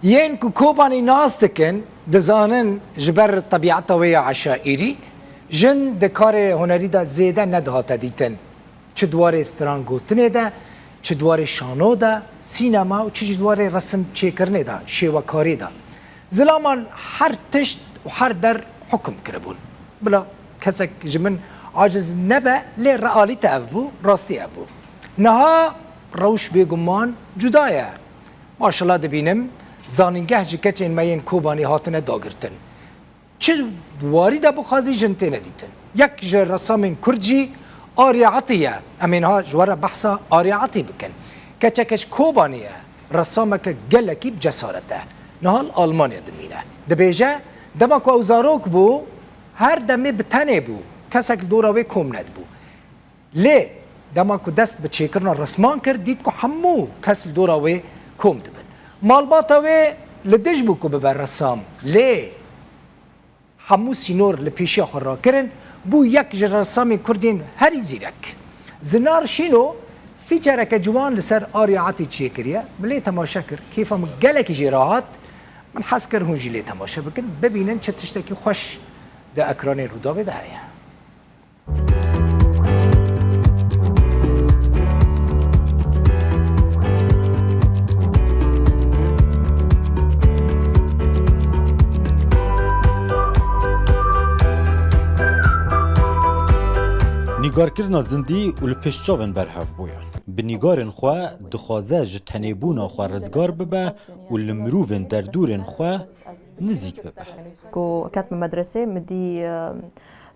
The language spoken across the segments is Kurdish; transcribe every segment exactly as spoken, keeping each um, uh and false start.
Yên ku Kobanî nas dikin, dizanin ji ber tebiata wê ya eşaîrî, jin di karê hunerî de zêde nedihate dîtin. Çi di warê strangotinê de, çi di warê şano de, sînema û çi jî di warê resim çêkirinê de, şêwekarî de. Zilaman her tişt û her der hukum kiribûn. Bila kesek ji min aciz nebe, lê realîte ev bû, rastî ev bû. Niha rewş bêguman cuda ye. Maşallah dibînim, zanîngeh ji keçên me yên Kobanî hatine dagirtin. Çi warî de bixwazî jin têne dîtin. Yek ji ressamên Kurd jî Arya Atî ye. Em ê niha ji we re behsa Arya Atî bikin. Keçeke ji Kobanî ye. Ressameke gelekî bi cesaret e. Niha li Almanya dimîne. Dibêje, dema ku ew zarok bû, her demê bi tenê bû. Kesek li dora wê kom nedibû. Lê dema ku dest bi çêkirina resman kir, dît ku hemû kes li dora wê kom dibin. Malbata wê li dij bû ku bibe ressam. Lê hemû sînor li pêşiya xwe rakirin, bû yek ji ressamên Kurd yên herî zîrek. Zinar Şîno fîçereke ciwan li ser Arya Atî çêkiriye. Min lê temaşe kir, kêfa min gelekî jê re hat. Min hez kir hûn jî lê temaşe bikin, bibînin çi tiştekî xweş di ekranê Rûdawê de heye. Nîgarkirina zindî û li pêş çavên berhev bûye. Bi nîgarên xwe dixwaze ji tenêbûna xwe rizgar bibe û li mirovên derdorên xwe nizîk bibe. Ku ketme medresê, min dî, e,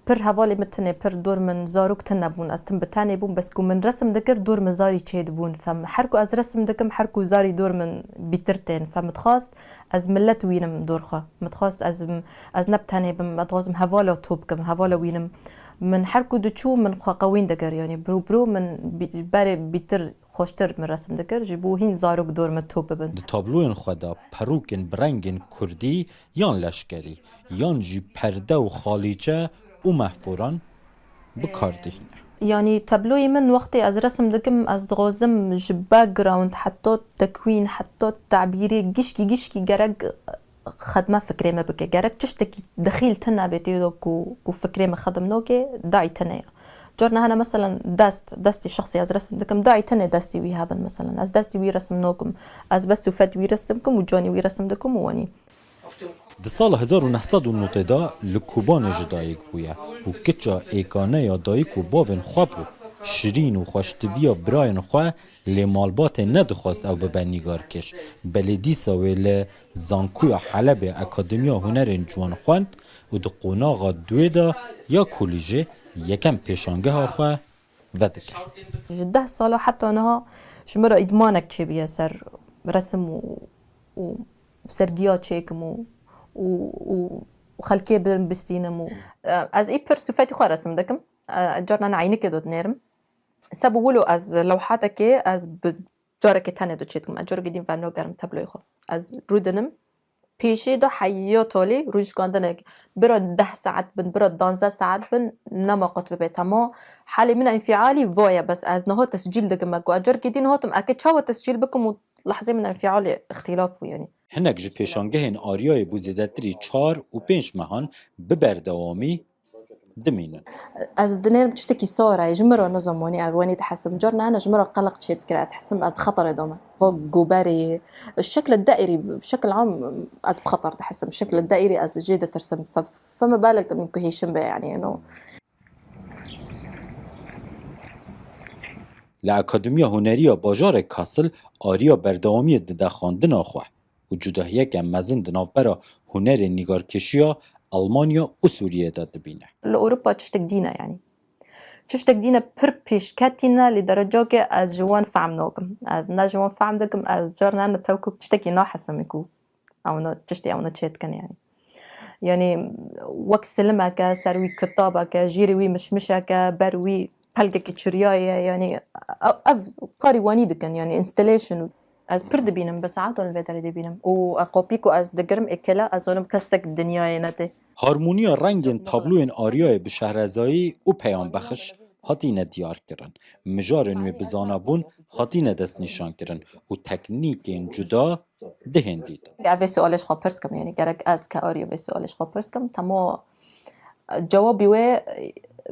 pir hevalê min tinê, pir dor min zarok tune bûn. Ez tim bi tenê bûm, bes ku min resim dikir, dor min zarî çêdibûn. Fem, her ku ez resim dikim, her ku zarî dor min bîtir tên. Fem, min dixwast ez millet wînim dor xwe. Min dixwast ez, ez ne bi tenê bim, ez dixwazim hevala top bikim, hevala wînim. Min her ku diçû, min xwe qewîn dikir, yanî biro biro min bî-, berê bîtir xweştir min resim dikir, ji bo hîn zarok dor min top bibin. Di tabloyên xwe de perûkên bi rengên kurdî yan leşkerî, yan jî perde û xalîçe û mehforan bi kar dihîne. Yanî tabloyê min wextê ez resim dikim, ez dixwazim ji background heta tekwîn, heta tabîrê gişkî gişkî gerek xedme fikrê me bike. Gerek tiştekî dixîl tune bê tê de ku, ku fikrê me xedim noke, dayî tune ye. Carna hene meselen dest, destê şexsê ez resim dikim, dayî tune destê wî hebin meselen. Ez destê wî resim nokim. Ez bes û fet wî resim dikim û canê wî resim dikim û wenî. Di sala hezar û neh sed û notê de li Kobanê ji dayik bûye û kiça êkane ya dayik û bavên xwe bû. Şirîn û xweştiviya birayên xwe lê malbatê nedixwest ew bibe nîgarkêş. Belê dîsa wê li Zankoya Helebê Akademiya Hunerên Ciwan xwend û di qonaxa duê de ya kolîjê yekem pêşangeha xwe vedike. Ji deh sala heta niha ji min re îdmanek çêbûye ser resim û, û sergiya çêkim û, û, û xelkê bin bistînim û, e, ez î pir sifetî xwe resim dikim. E, carnan eynikê de dinêrim. Seb û wilo ez lewhatekê ez bi carekê tenê de çêdikim. Ez carekê din venagerim tabloyê xwe. Ez rûdinim. Pêşî de heya tolî rûnişkandinek. Bira deh saet bin, bira danzdeh saet bin, nema qut bibe. Tema halê min înfialî va ye, bes ez niha tescîl dikim. Ku ez carekê din hatim, eke çawa tescîl bikim û lehzê min înfialî îxtîlaf bû, yanî. Hinek ji pêşangehên Aryayê bû zêdetirî çar û pênc mehan bi berdewamî dimînin. Ez dinêrim tiştekî sar e, ji min re nizam wanî ev wenî dihesim. Carna hene ji min re qeleq çê dikir, ez dihesim ez di xeterê de me. Va goberê, şekle daîrî, şekil am ez bi xeter dihesim. Şekle daîrî ez jê ditirsim. Fe-, feme belek min ku hêşim be, yanî, no. Li Akademiya Hunerî ya bajarê Kassel Arya berdewamiyê dide xwendina xwe û cudahiyeke mezin di navbera hunerê nîgarkêşiya Almanya û Sûriyê de dibîne. Li Ewropa tiştek dîn e, yanî. Tiştek dîn e pir pêşketî ne, lê derecakê ez ji wan fehm nakim. Ez ne ji wan fehm dikim, ez carna ne tewkuk tiştekî nahesimî ku ewna tiştê ewna çê dikin, yanî. Yanî wek silimeke, ser wî kitabeke, jêrê wî mişmişeke, ber wî pelgekî çiriyayê, yanî ev, ev karî wanî dikin, yanî installation. Ez pir dibînim, bi saetan li vê derê dibînim. Û, e, kopî ku ez digirim ê kela, ez zanim kesek dinyayê netê. Harmoniya rengên tabloyên Aryayê bi şehrezayî û peyambexiş hatîne diyar kirin. Mijarên wê bi zana bûn hatîne destnîşan kirin û teknîkên cuda dihên dîtin. Ev vê sualê ji xwe pirs kim, yanî gerek ez ke Arya vê sualê ji xwe pirs kim, temo cewabî wê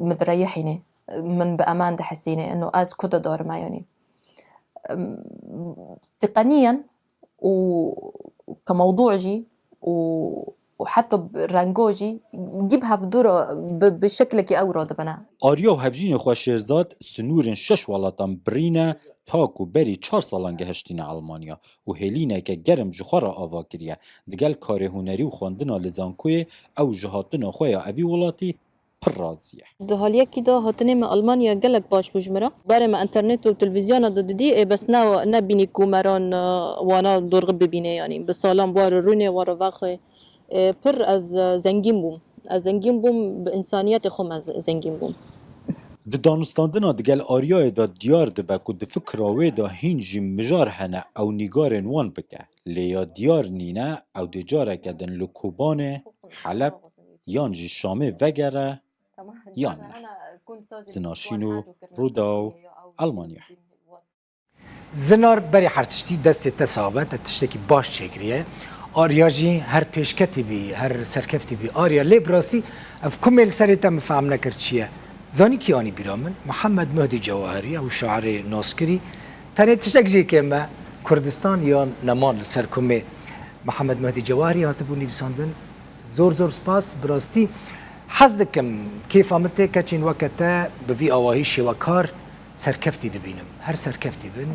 min direyihînê, min bi eman dihesînê, ino ez ku de darime, yanî. Em, diqeniyen û ke mewdû jî û, û heta bi rengo jî gî bi hevdû re bi, bi şeklekî ew re dibine. Arya û hevjînê xwe Şêrzad sinûrên şeş welatan birîne, ta ku berî çar salan gehiştîne Elmanya û hêlîneke germ ji xwe re ava kiriye. Digel karê hunerî û xwendina li zankoyê, ew ji hatina xwe ya evî welatî pir razî ye. Di haliyekî de hatinê me Almanya gelek baş bû ji min re. Berê me enternet û televîzyona de didî, ê bes ne, nebînî ku me ran, e, wana dorxî bibîne, yanî bi salan waro rûnê, waro vexwê. E, pir ez, e, zengîn bûm. Ez zengîn bûm, bi însaniyetê xwe me z-, zengîn bûm. Di danûstandina digel Aryayê de diyar dibe ku di fikra wê de hîn jî mijar hene ew nîgarên wan bike. Lê ya diyar nîne, ew dê careke din li Kobanê, Heleb yan jî Şamê vegere yan ne. Zina Şîno, Rûdaw, Elmanya. Zinar berî her tiştî destê te sax be, te tiştekî baş çêkiriye. Arya jî her pêşketî bî, her serkeftî bî. Arya, lê bi rastî ev kumê li serê te min fehm nekir çi ye. Zanî kî anî bîra min? Mihemed Muhdî Cewahirî, ew şairê naskirî. Tenê tiştek jê kêm e, Kurdistan yan neman li ser kumê Mihemed Muhdî Cewahirî hatibû nivîsandin. Zor zor spas, bi rastî hez dikim kêfa min tê keçên weke te bi vî awahî şêwekar serkeftî dibînim. Her serkeftî bin,